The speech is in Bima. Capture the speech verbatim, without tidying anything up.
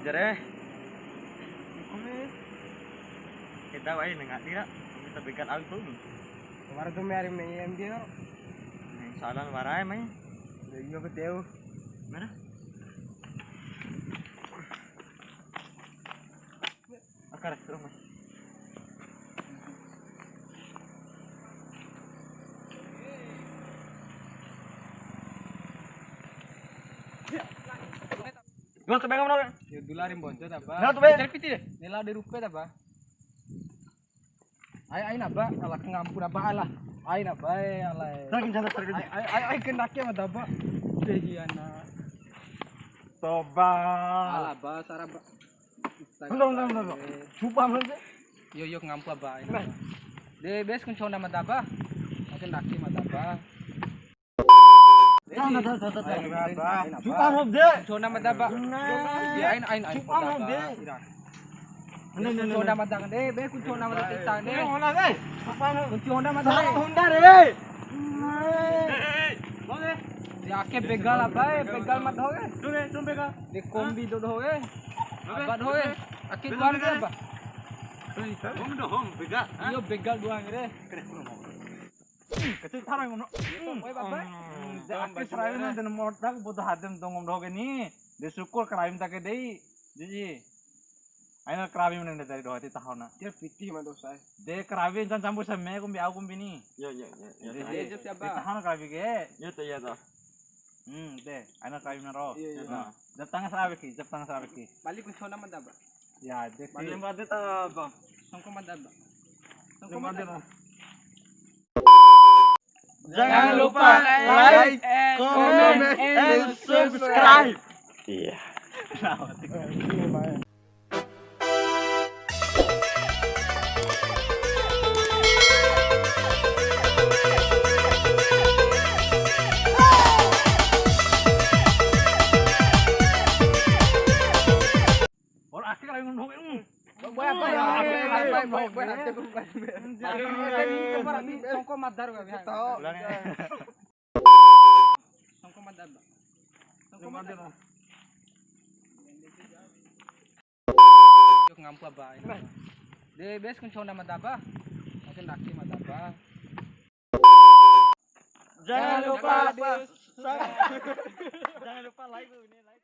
Re. Eda wai na ngadi ra. Kita begal alto ni. Kemarin tuh mari main dia. Main salah warai mai. Iya, betul. Mana? Akar, terus, Mas. Gua sebengan mana? Ya, dula ri bonco ta, Ba. Nah, tuh, Be. Cari piti deh. Nela de rupe ta, Ba. Ai, ai, na, Ba. Ala kangampu na, Ba, ala. Ai, na, Ba, e, ala, e. Saking janda terkejut. Ai, ai, ai, ai, kendake ma ta, Ba. Deh, iya, na. Toba. Ala, Ba, sara, Ba. Bentar, bentar, bentar, bentar. Sumpah, Mas. Yo, yo, ngampu, Ba. Nah. De, bes, kunci Honda mada, Ba. Aja ndaki mada, Ba. Nah, nah, nah, nah, nah, nah, nah. Sumpah, Mas, de. Kunci Honda mada, Ba. Nah. Ya, ain, ain, ain, sumpah, Mas, de. Nah, nah, nah, kunci Honda mada, de, bes, kunci Honda mada, kita, de. Kunci Honda, de. Sumpah, Mas. Kunci Honda mada, de. Honda, de. Ya, ake begal apa, e? Begal mat doho, e? Dune, dune begal. De kombi do doho, e. Apa doho, e? Ake duan ke apa? Hom doho, begal. Iyo, begal duan, re. Kecil tarang ngono. Oi, Baba. De ake serayu na, de modak, bodo hadem dongom doho ke ni. De syukur karaim ta ke dei. Jiji. Aina karawi mena dari doho ti tahona. Dia piti ma dosa, e. De karawi can campur seme kumbi au kumbi ni. Iya, iya, iya, iya. De, de, de tahona karawi ke. Iya, ta, iya, ta. Hmm, de, aina karawi mena ro. Iya, iya. Nah, jap tangan sarawi ki, jap tangan sarawi ki. Balik kunci Honda mada, Ba. Ya, de. Balik mada ta, Bang. Songko mada, Ba. Songko mada. Jangan lupa like, comment, and subscribe. Iya. Ora ake kali ngono, hmm. Boy, apa ya? Boy, boy, boy, boy, boy, boy. Jangan lupa, songko madar, Bang. Tahu. Songko madar, Bang. Songko madar. Yuk ngampu, Abah. De, bes kunci Honda madaba. Mungkin daki madaba. Jangan lupa di-, jangan lupa like ini, like.